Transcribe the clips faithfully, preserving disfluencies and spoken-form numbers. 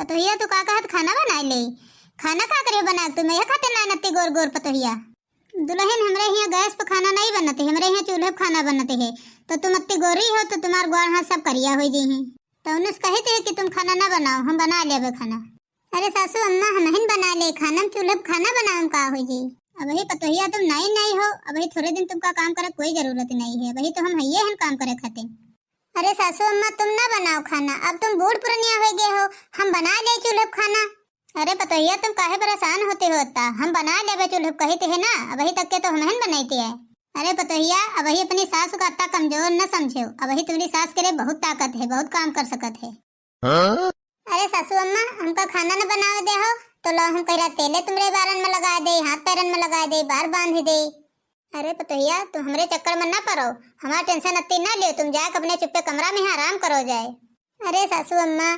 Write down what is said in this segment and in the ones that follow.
पतोहिया, तू का कहत, खाना बनाइ ले? खाना का करे बनाए तुम, यह खाते ना नत्ती गोर गोर पतोहिया। दुलहिन, हमरे हियाँ गैस पे खाना नहीं बनत है, हमरे हियाँ चूल्हे पे खाना बनत है। तो तुम अत्ती गोरी हो तो तुम्हार गोड़ हाथ सब करिया होइ जइहीं। तो उनसे कहित है कि तुम खाना ना बनाओ, हम बनाइ लेबे खाना। अरे सासू अम्मा, हमहिन बनाइ ले खाना, हम चूल्हे पे खाना बनाउम का होइ जाई। अबही पतोहिया तुम नई नई हो, अबही थोरे दिन तुमका काम करे कोई जरूरत नहीं है, अबही तो हम हइये हन काम करे खातिर। अरे सासू अम्मा, तुम ना बनाओ खाना, अब तुम बूढ़ पुरनिया होइ गए हो, हम बनाइ ले चूल्हे पे खाना। अरे पतोहिया, तुम काहे परेशान होते हो अत्ता? हम बनाइ लेबे चूल्हे पे कहित है ना, अबही तक के तो हमहिन बनइते है। अरे पतोहिया, अबही अपनी सास का अत्ता कमजोर न समझो, अबही तुम्हरी सास के लिए बहुत ताकत है, बहुत काम कर सकत है। हाँ? अरे सासू अम्मा, हमका खाना न बनावे दे हो, तो लो हम कहिरा तेले तुम्हरे बारन में लगाइ दे, हाथ पैरन में लगाइ दे, बार बांध दे। अरे पतोहिया, तुम हमरे चक्कर में ना पड़ो, हमार tension अत्ती ना लियो, तुम जाके अपने चुप्पे कमरा में ही आराम करो जाए। अरे सासू अम्मा,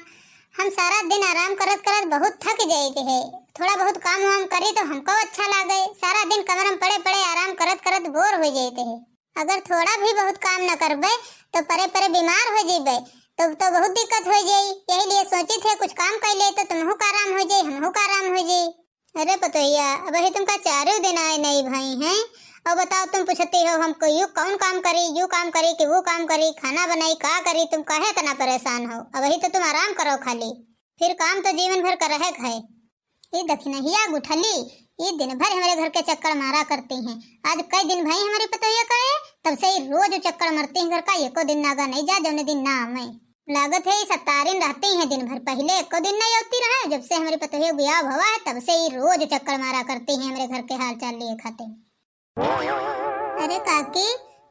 हम सारा दिन आराम करत करत बहुत थक जाइत है, थोड़ा बहुत काम वाम करी तो हमको अच्छा लागे, सारा दिन कमरा में पड़े पड़े आराम करत करत bore होइ जाइत है। अगर थोड़ा भी बहुत काम न करबे तो परे परे बीमार होइ जइबे, तो, तो बहुत दिक्कत होइ जाई। यही लिए सोचित है कुछ काम कइ ले तो तुमहू का आराम होइ जाई, हमहू का आराम होइ जाई। अरे पतोहिया, अबही तुमका चारू दिन आए नई भई हैं, और बताओ तुम पूछती हो हमको यू कौन काम करी, यू काम करी कि वो काम करी, खाना बनाई का करी, तुम काहे इतना परेशान हो? अबही तो तुम आराम करो खाली, फिर काम तो जीवन भर का रहे है। ये दखिनहिया गुठली, ये दिन भर हमरे घर के चक्कर मारा करती हैं। आज कई दिन भई हमरी पतोहिया का है, तब से ये रोज चक्कर मरती हैं घर का, एको दिन नागा नहीं जा, जौने दिन ना आवे। लागत है ये सतारिन रहती हैं दिन भर, पहिले एको दिन नहीं आती रहे, जब से हमरी पतोहिया बियाह भवा है, तब से ये रोज चक्कर मारा करती हैं हमरे घर के हाल चाल लिए खातिर। अरे काकी,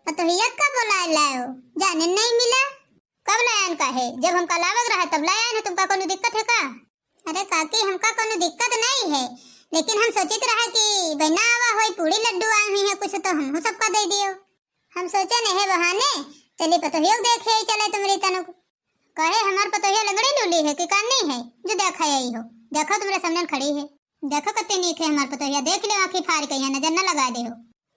पतोहिया का बोलाए लायो? जाने नहीं मिला। कब लायन का है? जब हमका लावक रहा तब लायन है, तुमका कोनो दिक्कत है का? अरे काकी, हमका कोनो दिक्कत नहीं है, लेकिन हम सोचित रहा कि बहना आवा होई, पूड़ी लड्डू आए हुई है कुछ, तो हमहू सबका दे दियो। हम सोचे नहीं है बहाने चली पतोहियो के देखे आई चले तुम्हरी तनुक। कहे हमार पतोहिया लंगड़ी लूली है कि कानी है, जो देखा आई हो। देखो तुम्हरे सामने खड़ी है, देखो कत्ती नीक है हमार पतोहिया, देख ले आँखी फार के यहाँ नजर न लगा दे हो।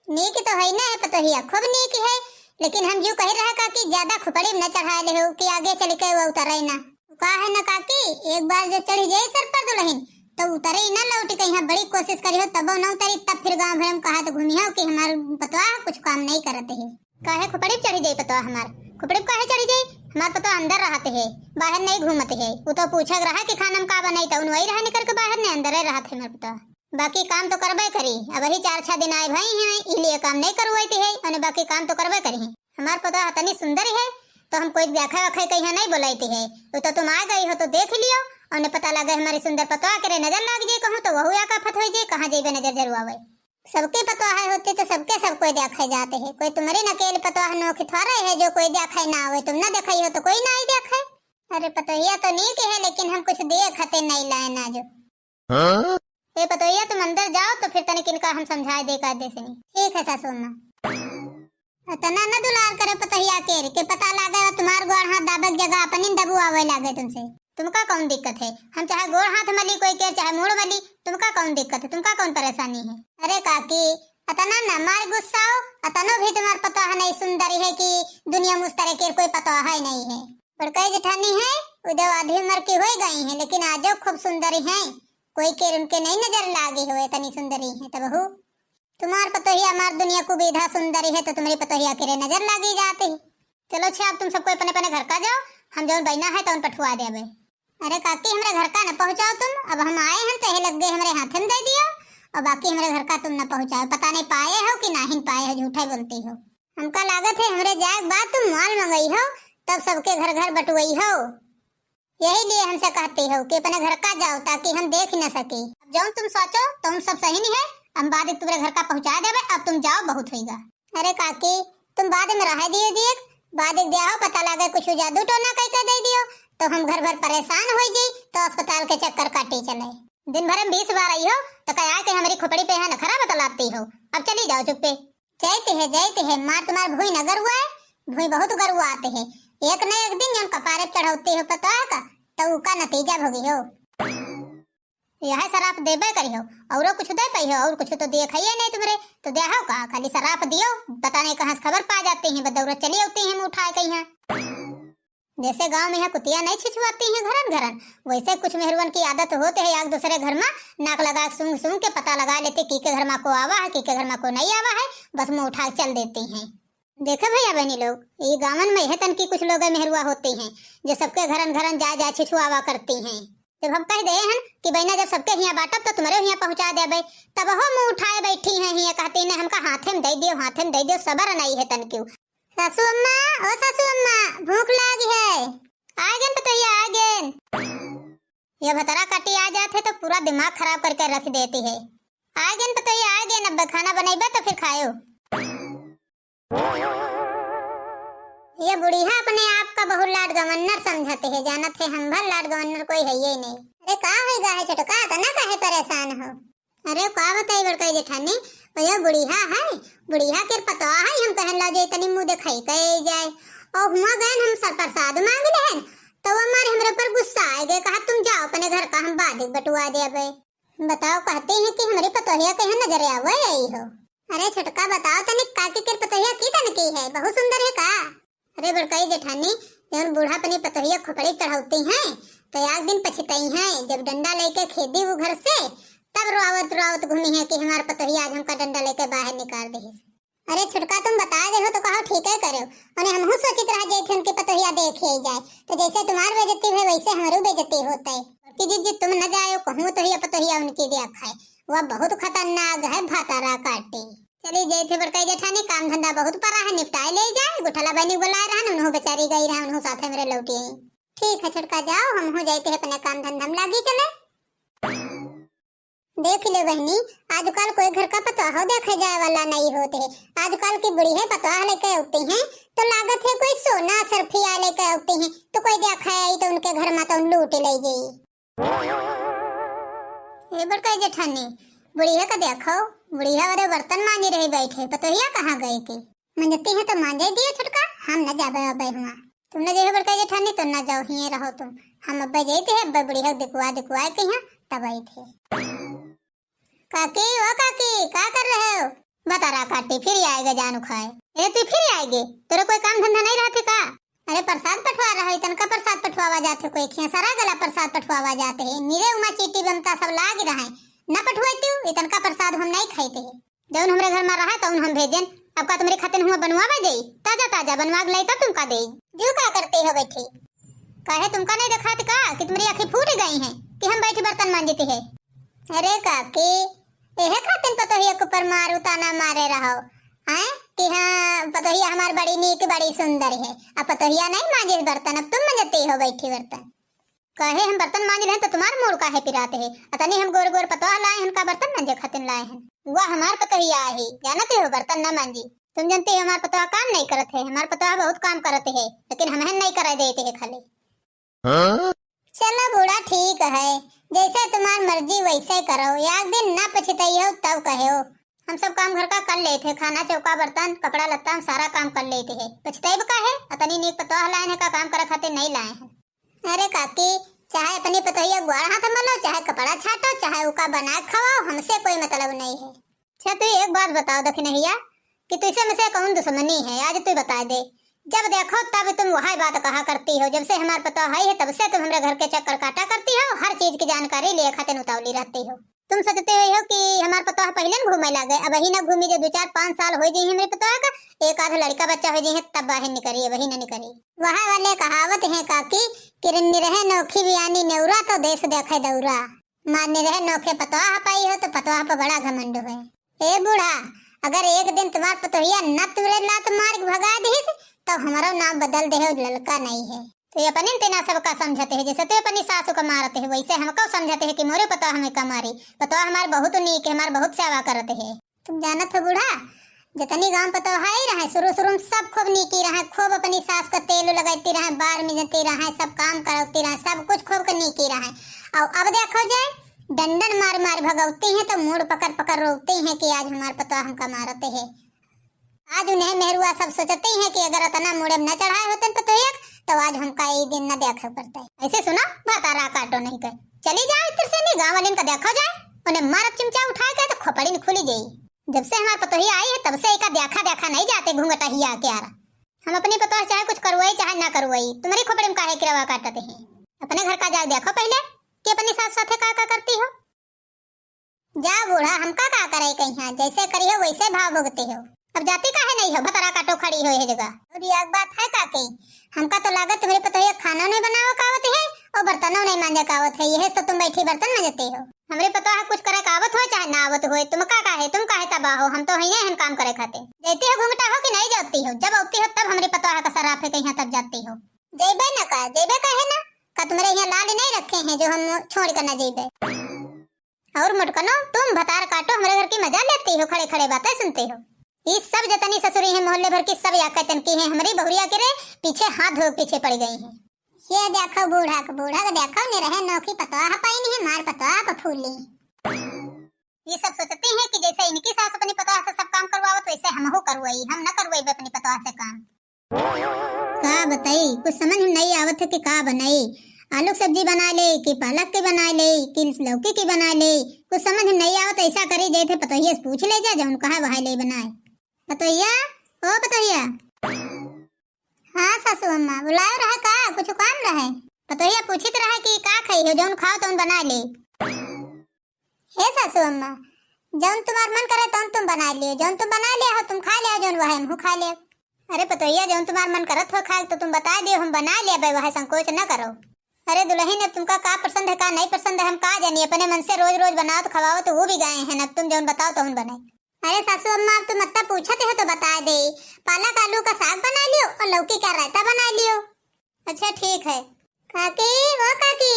नीक तो है ना है पतोहिया, खूब नीक है, लेकिन हम जो कह रहा काकी ज्यादा खुपड़ी में न चढ़ा ले हो कि आगे चल के वो उतरे ना। का है ना काकी, एक बार जो चढ़ जाई सर पर दुलहिन तो उतरे ही ना लौट के, यहाँ बड़ी कोशिश करी हो तबो न उतरी, तब फिर गाँव भर में कहा तो घूमी हो कि हमार पतोहा कुछ काम नहीं करत है। काहे खुपड़ी पे चढ़ी जाई पतोहा हमार? खुपड़ी पे काहे चढ़ी जाई? हमार पतोहा अंदर रहत है, बाहर नहीं घूमत है। उ तो पूछक रहा कि खाना में का बनाई, तो उन वही रहा निकर के बाहर नहीं, अंदर रहत है हमार पतोहा। बाकी काम तो करबे करी, अबही चार छह दिन आए भई हैं, इलिए काम नहीं करवाइत है, अने बाकी काम तो करबे करी हैं। हमार पतोहा तनी सुंदर है, तो हम कोई देखे वखे कहीं नहीं बोलाइत है। उ तो तुम आ गई हो तो देख लियो, अने पता लगे हमारी सुंदर पतोहा के रे नजर लाग जाए कहूँ तो वहू या का फत हो जाए, कहाँ जाइबे नजर जरुआवे। सबके पतोहा होती तो सबके सब कोई देखे जाते है, कोई तुम्हरी नकेल पतोहा नोखी थोड़े है जो कोई देखे ना आवे, तुम ना देखई हो तो कोई ना ही देखे। अरे पतोहिया तो नीक है, लेकिन हम कुछ दिए खाते नहीं लाए ना जो। हाँ? ए पतोहिया, तुम अंदर जाओ तो फिर तनिक इनका हम समझाए दे का दे सनी। ठीक है सासू अम्मा। इतना न दुलार करे पतोहिया के, के पता लागे तुम्हार गोड़ हाथ दाबे के जगह अपनी दबू आवे लागे तुमसे। तुमका कौन दिक्कत है? हम चाहे गोड़ हाथ मली कोई के, चाहे मूड़ मली, तुमका कौन दिक्कत है? तुमका कौन परेशानी है? अरे काकी, अतना न मार गुस्साओ, अतनो भी तुम्हार पतोहा नहीं सुंदर है कि दुनिया में उस तरह के कोई पतोहा ही नहीं है। बड़काई जेठानी है, उदय आधी उम्र की हो गई है, लेकिन आजो खूब सुंदर है। कोई के उनके नहीं नजर लागी हो, इतनी सुंदरी है तब हो। तुम्हार पतोहिया हमार दुनिया को बीधा सुंदरी है, तो तुम्हारी पतोहिया के रे नजर लागी जाती। चलो अच्छा, अब तुम सबको अपने अपने घर का जाओ, हम जौन बहना है तो उन पठुआ देबे। अरे काकी, हमरे घर का न पहुँचाओ तुम, अब हम आए हैं तो यही लग गए हमरे हाथे में दे दियो, और बाकी हमरे घर का तुम न पहुँचाओ। पता नहीं पाए हो कि नाहीं पाए हो, झूठा बोलती हो। हमका लागत है हमरे जाए के बाद तुम माल मंगई हो, तब सबके घर घर बटुआई हो। यही लिए हमसे कहती हो कि अपने घर का जाओ, ताकि हम देख न सके। अब जौन तुम सोचो तो हम सब सही नहीं है, हम बाद में तुम्हारे घर का पहुँचा देबे। अब तुम जाओ, बहुत होइगा। अरे काकी, तुम बाद में रह दियो दिए, बाद में दिया हो, पता लगे कुछ जादू टोना कह के दे दियो, तो हम घर भर परेशान हो जाई, तो अस्पताल के चक्कर काटी चले। दिन भर में बीस बार आई हो, तो कह आके हमारी खोपड़ी पे यहाँ नखरा बतलाती हो। अब चली जाओ चुप्पे। जाइत है, जाइत है, मार तुम्हार भुई न गरुआ है, भुई बहुत गरुआ आते है। एक न एक दिन जौन कपारे पे चढ़ौती हो पतोह का, तो उका नतीजा भोगी हो। यह सराप देबे करी हो, औरो कुछ दे पाई हो, और कुछ तो दिए खाइए नहीं तुम्हारे, तो दे हो का, खाली सराप दियो, पता नहीं कहाँ से खबर पा जाते हैं, बदौरत चली आती हैं मुँह उठाए कहीं। जैसे गाँव में यहाँ कुतिया नहीं छिछुआती हैं घरन घरन, वैसे कुछ मेहरुअन की आदत होत है, एक दूसरे घर मा नाक लगा के सूंघ सूंघ के पता लगा लेते, की के घर मा को आवा है, की के घर मा को नहीं आवा है, बस मुँह उठा के चल देती हैं। देखे भैया बहनी लोग, ये गाँवन में यह तन की कुछ लोग मेहरुआ होती हैं, जो सबके घरन घरन जा जा छिछुआवा करती हैं। जब हम कह दे हन कि बहिना, जब सबके हियाँ बाँटब तो तुम्हरे हियाँ पहुँचा देबे, तब हो मुँह उठाए बैठी हैं हियाँ, कहती ने हमका हाथे में दे दियो, हाथे में दे दियो, सबर नहीं है तन क्यों। सासू अम्मा, ओ सासू अम्मा, भूख लागी है। आ गेन पतोहिया, आ गेन। ये भतरा काटी आ जात है तो पूरा दिमाग खराब करके रख देती है। आ गेन पतोहिया, आ गेन, अब खाना बनैबे तो फिर खायो। ये बुढ़िया अपने आप का बहुत लाड गवर्नर समझत है, जानत है हम भर लाड गवर्नर कोई है ही नहीं। अरे का होई गा है छोटका, तना काहे परेशान हो? अरे का बताई बड़का जेठानी, वो ये बुढ़िया है, बुढ़िया के पतवा है, हम कहन ला जे तनी मुँह देखाई के जाए। और हुआ गए हम सब प्रसाद मांग लेहन, तो वो मारे हमरे ऊपर गुस्सा आ गए, कहा तुम जाओ अपने घर का, हम बाद में बटुआ देबे। बताओ, कहती हैं कि हमरी पतोहिया कहीं नजर आवे आई हो। अरे छोटका, बताओ तनिक, काकी के पतोहिया की तन की है, बहुत सुंदर है का? अरे बड़काई जेठानी, जौन बूढ़ा अपनी पतोहिया खोपड़ी चढ़ौती हैं, तो एक दिन पछताई हैं, जब डंडा लेके खेदी वो घर से, तब रोआवत रोआवत घूमी है कि हमार पतोहिया आज हमका डंडा लेके बाहर निकाल दे। अरे छोटका, तुम बता दे हो तो कहो ठीक है करे, उन्हें हमहू सोचित रह जाए थे उनकी पतोहिया देख ही जाए, तो जैसे तुम्हार बेइज्जती है वैसे हमारू बेइज्जती होता है। कि जिज्जी तुम न जायो कहूँ तो ही पतोहिया उनकी देखा है, वह बहुत खतरनाक है, भातारा काटी। चली जाए थे बड़काई जेठानी, काम धंधा बहुत परा है, निपटाए ले जाए। गुठला बहनी बुलाए रहन, उन्हों बेचारी गई रहन, उन्हों साथे मेरे लौटी आई। ठीक है छोटका, जाओ, हम हो जाए थे अपने काम धंधा में लागी चले। देख ले बहनी, आजकल कोई घर का पतोह देखे जाए वाला नहीं होते है। आजकल की बुढ़िया पतोह लेके आती हैं तो लागत है कोई सोना सरफिया लेके आती हैं, तो कोई देखे आई तो उनके घर में तो लूट ले जाई। ए बड़का जेठानी, बुढ़िया का देखो, बुढ़िया वाले बर्तन मांजी रही बैठे, पतोहिया कहाँ गए के? मंजती है तो मांजे दिए छोटका, हम न जाबे अबे हुआ। तुम न जइहो बड़का जेठानी तो न जाओ, हिये रहो तुम। हम अब्बे जाइत है, अब्बे बुढ़िया दिकुआ दिकुआ के यहाँ तब आइत है। काकी, ओ काकी, का कर रहे हो? बतारा काटी, फिर आएगा जानू खाए। ए, तू फिर आएगे? तोरे कोई काम धंधा नहीं रहते का? अरे प्रसाद पठवा रहा है, इतनका प्रसाद पठवावा जाते कोई खिया, सारा गला प्रसाद पठवावा जाते है। निरे उमा चीटी बमता सब लाग रहा है, न पठवाती हूँ, इतनका प्रसाद हम नहीं खाते है। जौन हमरे घर में रहा तौन हम भेजेन। अब का तुम्हरे खातिर हुआ बनवावे जाई? ताजा ताजा बनवा के लाई तब तुमका देई। जो का करते हो बैठी? काहे तुमका नहीं दिखात का कि तुम्हरी आँखें फूट गई हैं कि हम बैठी बर्तन मांजती है? अरे काकी, एहे खातिर पतोहिया के ऊपर मारू ताना मारे रहो, हैं? कि हाँ, पतोहिया हमार बड़ी नीक, बड़ी सुंदर है। अब पतोहिया नहीं मांजे बर्तन, अब तुम मांजती हो बैठी बर्तन। कहे हम बर्तन मांज लेहन तो तुम्हार मूड़ काहे पिरात है? अतनी हम गोर गोर पतोह लाए हन का बर्तन मांजे खातिर लाए हन? वह हमार पतोहिया है, जानते हो बर्तन न मांजी। तुम जानते हो हमार पतोह काम नहीं करत है, हमार पतोह बहुत काम करत है, लेकिन हमहन नहीं करे देते है खाली। हाँ? चलो बूढ़ा ठीक है, जैसे तुम्हार मर्जी वैसे करो, एक दिन ना पछताई हो तब कहो। हम सब काम घर का कर लेते हैं, खाना चौका बर्तन कपड़ा लत्ता हम सारा काम कर लेते हैं, पछताइब का है? अतनी नीक पतोह लाए हैं का काम करे खातिर नहीं लाए हैं। अरे काकी, चाहे अपनी पतोहिया ग्वार हाथ मलो, चाहे कपड़ा छाटो, चाहे उका बना के खवाओ, हमसे कोई मतलब नहीं है। अच्छा, तू एक बात बताओ दखिनहिया, कि तुझसे मुझसे कौन दुश्मनी है, आज तू बता दे। जब देखो तब तुम वही बात कहा करती हो, जब से हमार पतोह आई है तब से तुम हमरे घर के चक्कर काटा करती हो, हर चीज की जानकारी लिए खातिर उतावली रहती हो। तुम सोचते हो कि हमार पतोह पहले न घूमे लागे, अब ही ना घूमी, जो दो चार पाँच साल हो जी हमरे पतोह का, एक आध लड़का बच्चा हो जी है तब बाहर निकरी, वही ना निकरी। वह वाले कहावत है काकी, कि निरहे नोखी बियानी नेउरा तो देश देखे दौरा। माँ निरहे नोखे पतोह पाई हो तो पतोह पर बड़ा घमंड हुए। ए बूढ़ा, अगर एक दिन तुम्हार पतोहिया न तुरे लात मार के भगा दिहिस, तो हमारो नाम बदल दे हो, ललका नहीं है। तो ये अपने तेना सबका समझते है, जैसे तू अपनी सासू का मारते है, वैसे हमको समझते है कि मोरे पतोह हमें का मारी। पतोह हमार बहुत नीक है, हमार बहुत सेवा करते है। तुम जानत हो बूढ़ा, जितनी गांव पतोह आई रहे, शुरू शुरू में सब खूब नीकी रहे, खूब अपनी सास का तेल लगती रहे, बार में जती रहे, सब काम करती रहे, सब कुछ खूब के नीकी रहे। और अब देखो जाए, डंडन मार मार भगवती हैं तो मूड़ पकड़ पकड़ रोती हैं कि आज हमार पतोह हमका मारते है। आज उन्हें मेहरुआ सब सोचती हैं कि अगर इतना मूड़े में न चढ़ाए होते न पतोहिया, तो आज हमका ये दिन न देखे पड़ते। ऐसे सुना, भातारा काटो नहीं कर, चली जाओ इधर से, नहीं गाँव वाले का देखो जाए, उन्हें मारब चिमचा उठाए के तो खोपड़ी न खुली जाई। जब से हमार पतोहिया आई है, तब से एका देखा देखा नहीं जाते घूंघटा हिया के आरा। हम अपनी पतोह चाहे कुछ करवाई चाहे ना करवाई, तुम्हरी खोपड़ी में काहे किरवा काटत हैं? अपने घर का जाए देखो पहिले कि अपनी सास साथे का का करती हो। जा बूढ़ा, हमका का करे कहिया, जैसे करिहो वैसे भाव भुगते हो। अब जाती काहे नहीं हो, भतरा काटो खड़ी हो यह जगह। और यह बात है काकी, हमका तो लागत तुम्हरी पतोहिया खाना नहीं बनावे का आवत है और बर्तनों नहीं मांजे का आवत है, यह तो तुम बैठी बर्तन मांजते हो। हमरी पतोह कुछ करे का आवत हो चाहे ना आवत हो, तुम का काहे, तुम काहे तबाह हो, हम तो हइये हन काम करे खातिर। जैती हो घूंघटा हो कि नहीं जाती हो, जब आती हो तब हमरी पतोह का सराप है कहिया तब जाती हो। जैबे न का, जैबे काहे ना, का तुम्हरे यहाँ लाल नहीं रखे हैं जो हम छोड़ कर ना जैबे। और मोटकनो, तुम भतार काटो, हमरे घर की मजा लेती हो, खड़े खड़े बातें सुनते हो। ये सब जतनी ससुरी हैं मोहल्ले भर की, सब या कहतन की हैं, हमरी बहुरिया के रे पीछे हाथ धो पीछे पड़ गई हैं। ये देखो बूढ़ा के, बूढ़ा के देखो, निरहे नोखी पतोह पाइन है, मार पतोह पे फूली। ये सब सोचती हैं कि जैसे इनकी सास अपनी पतोह से सब काम करवावत, वैसे हमहू करवाई, हम न करवाई अपनी पतोह से काम। का बताई, कुछ समझ में नहीं आवत है कि का बनाई। आलू की सब्जी बना ले कि पालक की बना ले कि लौकी की बना ले, कुछ समझ में नहीं आवत। ऐसा करी जैसे पतोहिया से पूछ ले जा, जौन कहा वह ले बनाए। पतोहिया, ओ पतोहिया। हाँ सासू अम्मा, बुलायो रहे का, कुछ काम रहे? पतोहिया पूछित रहे कि का खाई हो, जौन खाओ तौन बना ले। हे सासू अम्मा, जौन तुम्हार मन करे तौन तुम बना लियो, जौन तुम बना लिया हो तुम खा लियो, जौन वह हमहू खा लियो। अरे पतोहिया, जौन तुम्हार मन करत हो खाए तो तुम बता दियो, हम बना लिया बे, वह संकोच न करो। अरे दुलहिन, अब तुमका का पसंद है का नहीं पसंद है हम का जानी, अपने मन से रोज रोज बनाओ तो खवाओ तो वो भी गाए हैं, अब तुम जौन बताओ तो हम बनाए। अरे सासू अम्मा, अब तुम अत्ता पूछत हो तो बता दे, पालक आलू का साग बना लियो और लौकी का रायता बना लियो। अच्छा ठीक है। काकी, ओ काकी।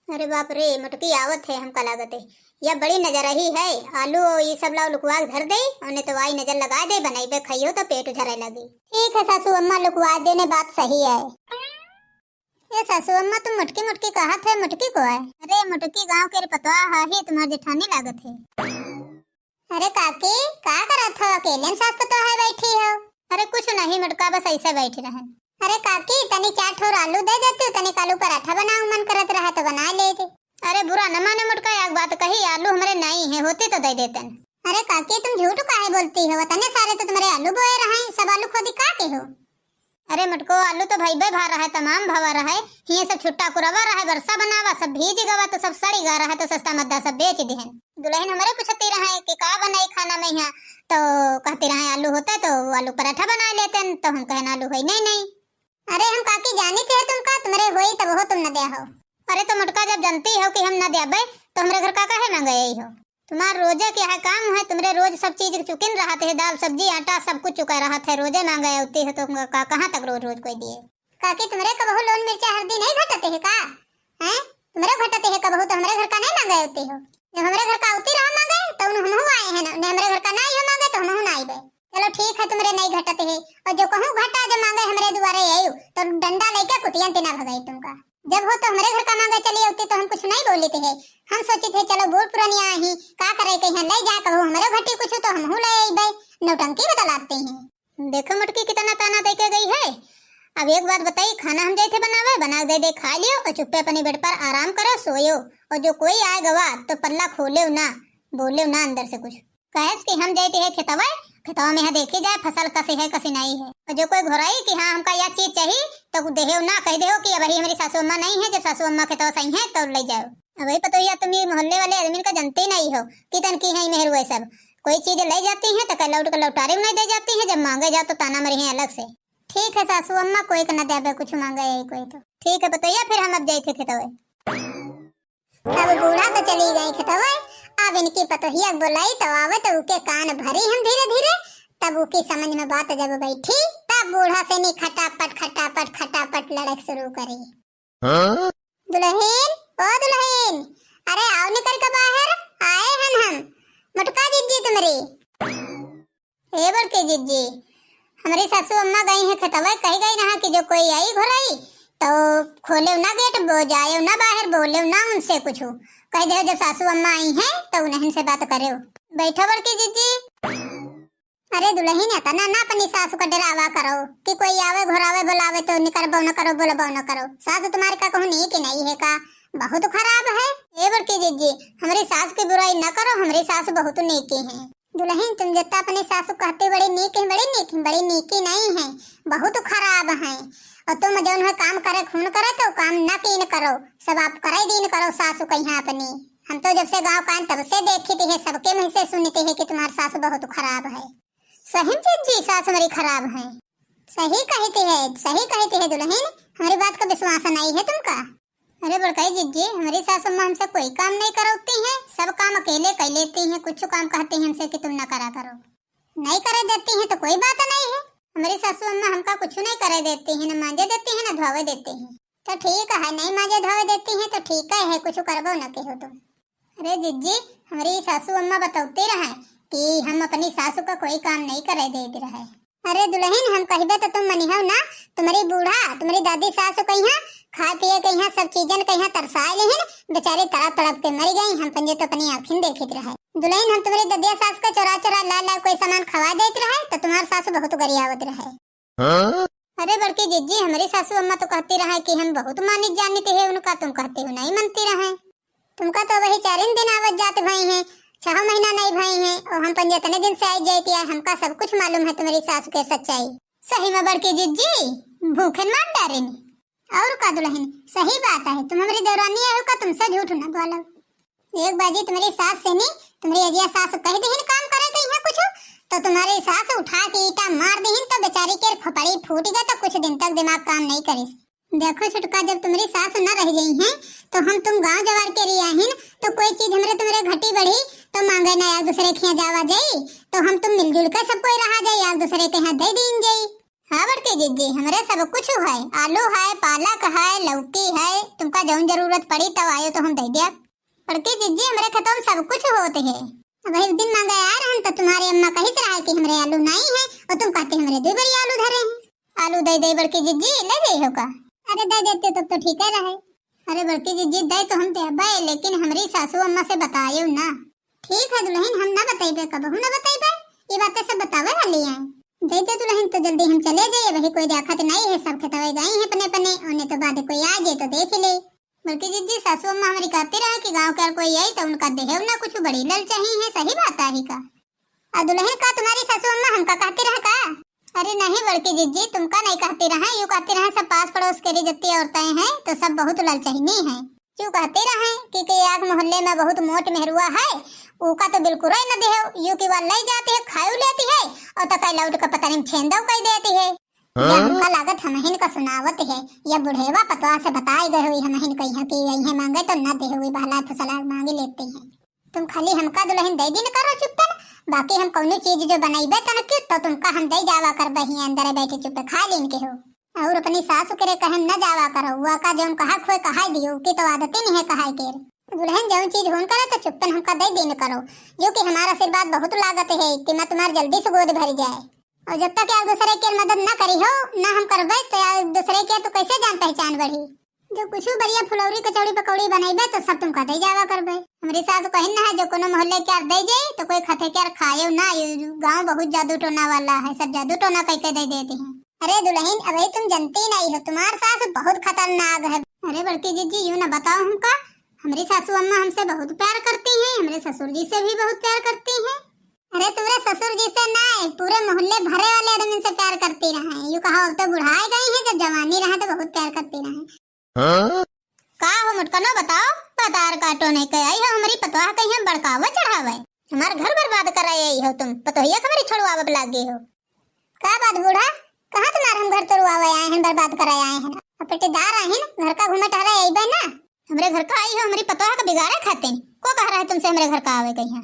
अरे बाप रे, मोटकी आवत है हमका लागत है। या बड़ी नजर रही है, आलू और ये सब लाओ लुकवा के धर दे, और नहीं तो आई नजर लगा दे, बनैबे खइयो तो पेट झरे लगी। ठीक है सासू अम्मा, लुकवा देने बात सही है। ये सासू अम्मा तुम मोटकी मोटकी कहत है, मोटकी को है? अरे मोटकी गाँव के रे पतवा है, ही तुम्हार जेठानी लागत है। अरे काकी, का करत हो? अकेले में सास पतोह है बैठी हो? अरे कुछ नहीं मोटका, बस ऐसे बैठी रहे। अरे काकी, तनी चार ठोर आलू दे देती, तनी आलू पराठा बनाओ, मन करत रहा तो बना लेते। अरे बुरा न माने मोटका, एक बात कही, आलू हमरे नहीं है, होती तो दे देतन। अरे काकी, तुम झूठ काहे बोलती हो? इतने सारे तो तुम्हारे आलू बोए रहे, सब आलू खोदी का के हो? अरे मोटको, आलू तो भइबे भा रहे, तमाम भवा रहे, हिये सब छुट्टा कुरवा रहे, बरसा बनावा, सब भीज गवा, तो सब सड़ी गा रहे, तो सस्ता मद्दा सब बेच दिहन। दुलहिन हमरे पूछती रहे कि का बनाई खाना में यहाँ, तो कहती रहे आलू होते तो आलू पराठा बना लेते, तो हम कहन आलू है नहीं, नहीं। अरे हम काकी जानी थे तुमका, तुम्हारे होई तब हो तुम न दे हो। अरे तो मोटका, जब जानती हो कि हम न देबे तो हमरे घर का काहे मांगे आई हो? तुम्हार रोजे के है काम है, तुम्हरे रोज सब चीज चुकिन रहत है, दाल सब्जी आटा सब कुछ चुका रहत है, रोजे मांगे आती हो तो का, कहाँ तक रोज रोज कोई दिए? काकी तुम्हरे कबहू लून मिर्चा हल्दी नहीं घटते है का? हैं? तुम्हरे घटते है कबहू तो हमरे घर का नहीं मांगे आती हो। जब हमरे घर का आती रहो मांगे तो उन हमहू आए हैं ना, उन्हें हमरे घर का ना आइयो मांगे तो हमहू ना आइबे। चलो ठीक है, तुम्हरे नहीं घटते है, और जो कहूँ घटा जो मांगे हमरे दुआरे आयु तो डंडा लेके कुतियन तिना भगाई तुमका। जब हो तो हमरे घर का मांगे चली आती तो हम कुछ नहीं बोली थे। हम सोची थे चलो बूढ़ पुरानी आई ही, का करे कहीं ले जा, कबहू हमरे घटी कुछ तो हमहू ले आइबे। नौटंकी बतलाते हैं। देखो मोटकी कितना ताना दे के गई है। अब एक बात बताई, खाना हम जाए थे बनावे, बना दे दे, खा लियो और चुप्पे अपने बेड पर आराम करो, सोयो। और जो कोई आए गवा तो पल्ला खोले ना, बोले ना अंदर से कुछ। कहेस कि हम जाए थे खेतवा, खेतवा में यहाँ देखी जाए फसल कसी है कसी नहीं है। और जो कोई घोराई कि हाँ हमका यह चीज चाहिए तो देहो ना, कह देहो कि अब ही हमारी सासू अम्मा नहीं है, जब सासू अम्मा खेतवा सही है तो ले जाओ। अब वही पतोहिया तुम ये मोहल्ले वाले आदमी का जानते नहीं हो, कितन की है मेहरुए सब। कोई चीज ले जाती हैं तो कल लौट के लौटारे नहीं दे जाती हैं, जब मांगे जाओ तो ताना मरी हैं अलग से। ठीक है सासू अम्मा, कोई के न देबे कुछ मांगे यही कोई तो। ठीक है पतोहिया, फिर हम अब जाई थे खेतवे। अब बूढ़ा तो चली गई खेतवे, अब इनकी पतोहिया के बोलाई तो आवे तो उके कान भरी हम धीरे धीरे, तब उकी समझ में बात जब बैठी तब बूढ़ा से नी खटापट खटापट खटापट लड़क शुरू करी। हाँ? दुलहिन, ओ दुलहिन, अरे आओ निकल के बाहर, आए हन हम, मोटका जिज्जी तुम्हरी। ए बड़की जिज्जी, हमरी सासू अम्मा गई हैं खेतवा, कही गई ना कि जो कोई आई घोराई तो खोले ना गेट, बो जाए ना बाहर, बोले ना उनसे कुछ। कह दे जब सासू अम्मा आई हैं तो उन्हें से बात करे। बैठो बड़की जिज्जी। अरे दुलहिन, इतना ना अपनी सासू का डरावा करो कि कोई आवे, घोरावे, बुलावे तो निकरबो न करो, बोलबो न करो। सासू तुम्हारे का कहूँ नीक नहीं है का? बहुत खराब है। ए बड़की जिज्जी, हमरी सास की बुराई न करो, हमरी सास बहुत नीकी है। दुलहिन, तुम जत्ता अपनी सासू कहती बड़ी नीक है, बड़ी नीक है, बड़ी नीकी नहीं है, बहुत खराब है। और तुम जौन है काम करे खून करे तो काम न कीन करो, सब आप करे दीन करो सासू कहिया अपनी। हम तो जब से गाँव का आइन तब से देखित है, सबके मुँह से सुनित है कि तुम्हार सासू बहुत खराब है। सही में जिज्जी सासू हमारी खराब है। सही कहती है, सही कहती है दुलहिन, हमारी बात का विश्वास नहीं है तुमका? अरे बड़काई जिज्जी, हमारी सासू अम्मा हमसे कोई काम नहीं करौती हैं, सब काम अकेले कर लेती हैं। कुछ काम कहती हैं हमसे कि तुम ना करा करो, नहीं करे देती हैं तो कोई बात नहीं है। हमारी सासू अम्मा हमका कुछ नहीं करे देती हैं, ना मांजे देती हैं ना धोवे देती हैं। तो ठीक है, नहीं मांजे धोवे देती हैं तो ठीक है, कुछ करबो ना कहो तुम। अरे जिज्जी, हमारी सासू अम्मा बतौती रहे कि हम अपनी सासू का कोई काम नहीं करे देत रहे। अरे दुलहिन, हम कहिबे तो तुम मनिहौ ना, तुम्हारी बूढ़ा, तुम्हारी दादी सासू कहिया खाए पिए कहिया सब चीजन कहिया तरसाए लेहिन, बेचारी तड़प तड़प के मर गई, हम पंजे तो अपनी आँखिन देखित रहे। दुलहिन, हम तुम्हारी ददिया सास का चोरा चोरा ला ला कोई सामान खवा देत रहे तो तुम्हार सासू बहुत गरियावत रहे। हाँ? अरे बड़की जिज्जी, हमारी सासू अम्मा तो कहती रहे कि हम बहुत मानित जानित है उनका, तुम कहती हो नहीं मनती रहे। तुमका तो वही चारिन दिन आवत जात भई हैं, छह महीना नहीं भई हैं, और हम पंजे इतने दिन से आई जाती है, हमका सब कुछ मालूम है तुम्हारी सासू के सच्चाई। सही में बड़की जिज्जी, भूखन मार डारेनी। और का दुलहिन, सही बात है, तुम हमारी देवरानी आयो का, तुमसे झूठ ना बोलो। एक बाजी तुम्हारी सास से नहीं, तुम्हारी अजिया सास कह दीहिन काम करे कहिया कुछ, तो तुम्हारी सास उठा के ईटा मार दीहिन तो बेचारी के खोपड़ी फूट गए तो कुछ दिन तक दिमाग काम नहीं करिस। देखो छुटका, जब तुम्हारी सास न रह गई हैं, तो हम तुम गांव जवार के रिया हिन, तो कोई चीज हमरे तुम्हारे घटी बढ़ी, तो मांगे ना एक दूसरे के यहाँ जावा जाई, तो हम तुम मिलजुल के सब कोई रहा जाई, एक दूसरे के यहाँ दे दीन जाई। हाँ बड़की जिज्जी, हमरे सब कुछ है, आलू है, पालक है, लौकी है, तुमका जौन जरूरत पड़ी तब आयो तो हम दे दिया। बड़की जिज्जी, हमरे खेतों में सब कुछ होत है। अब एक दिन मांगे आ रहन तो तुम्हारे अम्मा कहिस रहा कि हमरे आलू नहीं है, और तुम कहते हमरे दो बरी आलू धरे हैं। आलू दे दे बड़की जिज्जी, ले जाई हो का? अरे दे देते तब तो ठीक है रहे। अरे बड़की जिज्जी, दे तो हम देबे, लेकिन हमरी सासू अम्मा से बतायो ना। ठीक है दुलहिन, हम ना बतइबे, कबहू ना बतइबे, ये बातें सब बतावे वाली हैं। दे दे दुलहिन, तो जल्दी हम चले जाइए, वही कोई देखत नहीं है, सब खेतवे गई हैं अपने अपने, उन्हें तो बाद कोई आ जाए तो देख ले। बड़की जिज्जी, सासू अम्मा हमरी कहती रहे कि गाँव के और कोई आई तो उनका देहेव ना कुछ, बड़ी ललचाही है, सही बात आही का? और दुलहिन का तुम्हारी सासू अम्मा हमका कहती रहे का? अरे नहीं बड़की जिज्जी, तुमका नहीं कहती रहे, यूँ कहती रहे सब पास पड़ोस के रिजत्ती औरतें हैं तो सब बहुत ललचहिनी हैं। यूँ कहती रहे कि, कि एक मोहल्ले में बहुत मोट मेहरुआ है, ऊका तो बिल्कुल ही न देहेव, यूँ की वाल ले जाती है, खायू लेती है और तकाई लौट के पता नहीं छेंदव कई देती है। या हमका लागत हमहिन का सुनावत है, या बुढ़ेवा पतवा से बताए गए हुई हमहिन कहिया कि यही मांगे तो न दे हुई, बहला फुसला मांगे लेती है। तुम खाली हमका दुलहिन दे दीन करो चुप्पन, बाकी हम कौनो चीज जो बनइबे तन की तो तुमका हम दे जावा करबे ही अंदर बैठे चुप्पे खा लीन के हो। और अपनी सासु के रे कहन न जावा करो, वो का जौन कहा खोए कहा दियो, की तो आदत ही नहीं है कहा के। दुलहिन जौन चीज होन करे तो चुप्पन हमका दे दीन करो, जो कि हमारा आशीर्वाद बहुत लागत है कि मैं तुम्हार जल्दी से गोद भर जाए। और जब तक एक दूसरे के मदद ना करी हो, ना हम करबे, तो एक दूसरे के तो कैसे जान पहचान बढ़ी? जो कुछ बढ़िया फुलौरी कचौड़ी पकौड़ी बनइबे, तो सब तुमका दे जावा करबे। हमरी सास कहिन ना है, जो कोनो मोहल्ले के यार दे जाई, तो कोई खते के यार खायो ना। ये गाँव बहुत जादू टोना वाला है, सब जादू टोना कह के दे देती हैं। अरे दुलहिन, अबे तुम जनती नहीं हो, तुम्हार सास बहुत खतरनाक है। अरे बड़की जिज्जी, यूँ ना बताओ हमका, हमरी सासू अम्मा हमसे बहुत प्यार करती हैं, हमरे ससुर जी से भी बहुत प्यार करती हैं। अरे तुम्हारे ससुर जी से ना, पूरे मोहल्ले भरे वाले आदमी से प्यार करती रहे। यूँ कहो अब तो बुढ़ाए गई हैं, जब जवानी रहा तो बहुत प्यार करती रहे। हाँ? का हो मोटकनो बताओ, पतार काटो नहीं के आई हो, हमरी पतवाह कहीं हम बड़कावे चढ़ावे, हमार घर बर्बाद कराए आई हो तुम, पतोहिया के हमरी छोड़वावे लाग गई हो। का बात बूढ़ा, कहाँ तुम्हार हम घर तोड़वावे आए हैं, बर्बाद कराए आए हैं? अब पट्टीदार आए हैं, घर का घूमे टहरे आई बे ना। हमरे घर का आई हो, हमरी पतोह का बिगाड़े खातिर। को कह रहा है तुमसे हमरे घर का आवे कहिया?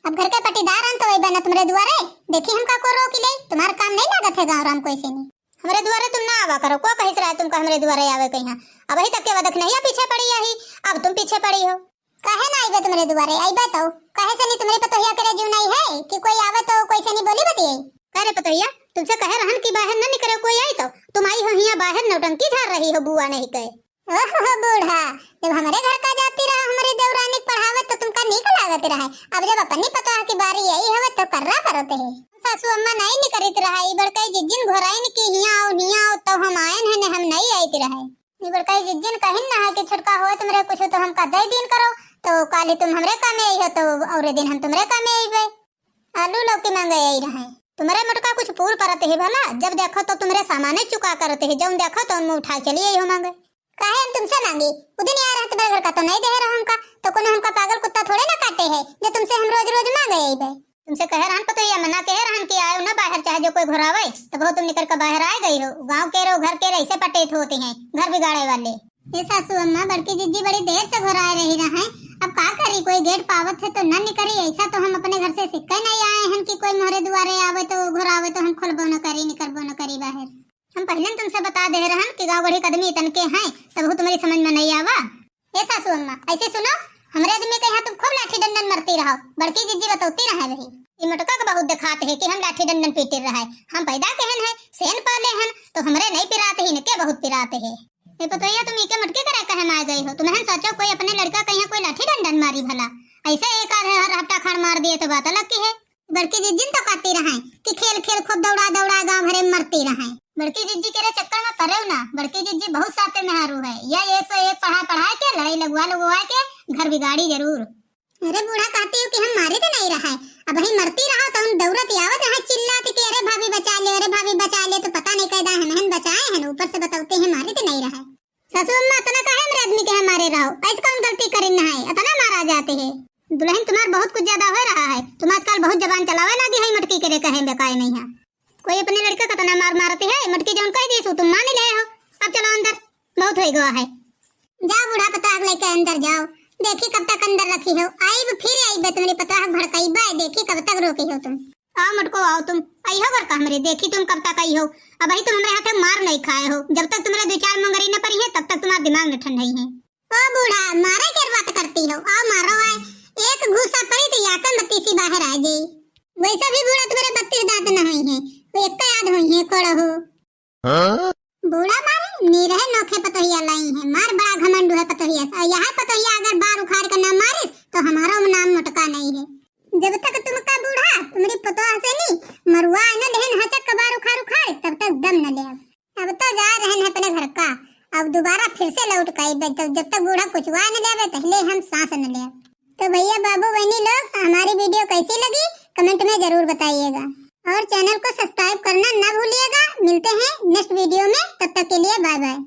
अब घर के पट्टीदार आन तो आई बे ना तुम्हारे दुआरे, देखी हमका को रोक ले, तुम्हार काम नहीं लागत है गाँव राम कोई से नहीं। हमरे दुआरे तुम ना आवा करो, को कहिस रहा है तुमका हमरे दुआरे आवे कहिया? अबही तक के वदक नहीं पीछे पड़ी आही, अब तुम पीछे पड़ी हो। काहे ना आइबे तुम्हारे दुआरे? आइबे तो। काहे से नहीं तुम्हारी पतोहिया के रे जीव नहीं है कि कोई आवे तो कोई से नहीं बोली बतियाई? का रे पतोहिया, तुमसे कहे रहन कि बाहर न निकरे कोई आई तो तुम आई हो हिया बाहर नौटंकी झार रही हो बुआ नहीं कहे। ओहो बूढ़ा, जब हमरे घर का जाती रहा हमरी देवरानी के पढ़ावे तो तुमका नीक लागत रहे, अब जब अपनी पतोह की बारी आई हवे तो कर्रा करो ते। सासू अम्मा नहीं निकरित रहा, ई बड़काई जिज्जिन घोराइन की हिया आओ, हिया आओ, तो हम आयन है ने हम नहीं आइत रहे। ई बड़काई जिज्जिन कहिन ना है कि छोटका होए तुमरे कुछ तो हमका दे दीन करो, तो काली तुम हमरे कामे आई हो तो और दिन हम तुमरे कामे आइबे। आलू लौकी मांगे आई रहे। तुम्हरे मोटका कुछ पूर परत है भला, जब देखो तो तुम्हरे सामाने चुका करत है, जौन देखो तो उनमें उठा चली आई हो मांगे। काहे हम तुमसे मांगी? उ दिन यार तुम्हरे घर का तो नहीं दे रहा हमका, तो कोनो हमका पागल कुत्ता थोड़े ना काटे है जो तुमसे हम रोज रोज मांगे आई बे। तुमसे कहे रहन पतोहिया, मना कहे रहन कि आयो ना बाहर, चाहे जो कोई घुरावे, तब हो तुम निकर के बाहर आए गई हो। गांव के रहो, घर के रहो, ऐसे पटेत होते हैं, घर बिगाड़े वाले। ए सासू अम्मा, बड़की जिज्जी बड़ी देर से घुराए रही रहे, अब का करी, कोई गेट पावत है तो न निकरी, ऐसा तो हम अपने घर से सिक्के नहीं आए हैं कि कोई मोहरे दुआरे आवे तो घुरावे तो हम खोलबो न करी, निकरबो न करी बाहर। हम पहले तुमसे बता दे रहन कि गाँव गढ़ी के आदमी इतन के हैं, तब हो तुम्हारी समझ में नहीं आवा। ए सासू अम्मा, ऐसे सुनो, हमरे आदमी के यहाँ तुम खूब लाठी डंडन मरती रहो, बड़की जिज्जी बतौती रहे वही। ई मोटका के बहुत दिखात है कि हम लाठी डंडन पीटे रहे। हम पैदा केहन है, सेन पाले हन, तो हमरे नहीं पिरात है, इनके बहुत पिरात है। ए पतोहिया, तुम इके मोटके करे कहे मार गई हो? तुमहन सोचो कोई अपने लड़का के यहाँ कोई लाठी डंडन मारी भला? ऐसे एक आध हर हफ्ता खाड़ मार दिए तो बात अलग की है। बड़की जिज्जी तो कहती रहे कि खेल खेल खूब दौड़ा दौड़ा गाँव भरे में मरती रहे। बड़की जिज्जी के रे चक्कर में पड़े ना, बड़की जिज्जी बहुत साते मेहरू है। या एक सौ एक पढ़ा पढ़ा के लड़ाई लगवा लगवा के घर बिगाड़ी जरूर। अरे बूढ़ा कहती हो कि हम मारे तो नहीं रहा है, अब ही मरती रहा तो हम दौड़त आवत रहा चिल्लात कि अरे भाभी बचा ले, अरे भाभी बचा ले, तो पता नहीं कैदा हम हन बचाए हैं, ऊपर से बताते हैं मारे तो नहीं रहा है। सासू अम्मा, इतना काहे हमरे आदमी के यहाँ मारे रहो? ऐसे कौन गलती करिन है, इतना मारा जाते है? दुल्हन, तुम्हार बहुत कुछ ज्यादा हो रहा है, तुम आजकल बहुत जबान चलावे लागी है, मटकी के रे कहे बेकाए नहीं है। कोई अपने लड़का का तना मार मारती है, मटकी जौन कह दी सो तुम मान ले हो। अब चलो अंदर, बहुत हो गवा है। जा बूढ़ा पतोह लेके अंदर जाओ, देखी कब तक अंदर रखी हो, आईब फिर आईब तुम्हारी पतोह भड़काईब, देखी कब तक रोकी हो तुम। आओ मटको, आओ तुम, आई हो बड़का हमरे, देखी तुम कब तक आई हो। अब ही तुम हमरे हाथे मार नहीं खाए हो, जब तक तुम्हारे दो चार मंगरी न पड़ी है, तब तक तुम्हारा दिमाग न ठंडई है। ओ बूढ़ा, मारे के बात करती हो, आओ मारो आए, एक घूसा पड़ी तो या तो मत्ती सी बाहर आ जाई। वैसा भी बूढ़ा तुम्हारे बत्तीस दांत न हुई है, वो एक याद हुई है, खोड़ा हो। हाँ? बूढ़ा मारे, नी रहे नोखे पतोहिया लाई है, मार बड़ा घमंड है पतोहिया से, यह पतोहिया अगर बार उखाड़ के ना मारिस, तो हमारो नाम मोटका नहीं है। जब तक तुमका बूढ़ा, तुम्हारी पतोह से नी, मरुआ न लेहन हचक के बार उखाड़ उखाड़, तब तक दम न ले। अब तो जा रहन है अपने घर का, अब दोबारा फिर से लौट के आइबे, जब, जब तक बूढ़ा कुचवा न लेबे, तहले हम सांस न लेब। तो भैया, बाबू, बहनी लोग, हमारी video कैसी लगी, comment में जरूर बताइएगा और channel को subscribe करना ना भूलिएगा। मिलते हैं next video में, तब तक के लिए bye bye।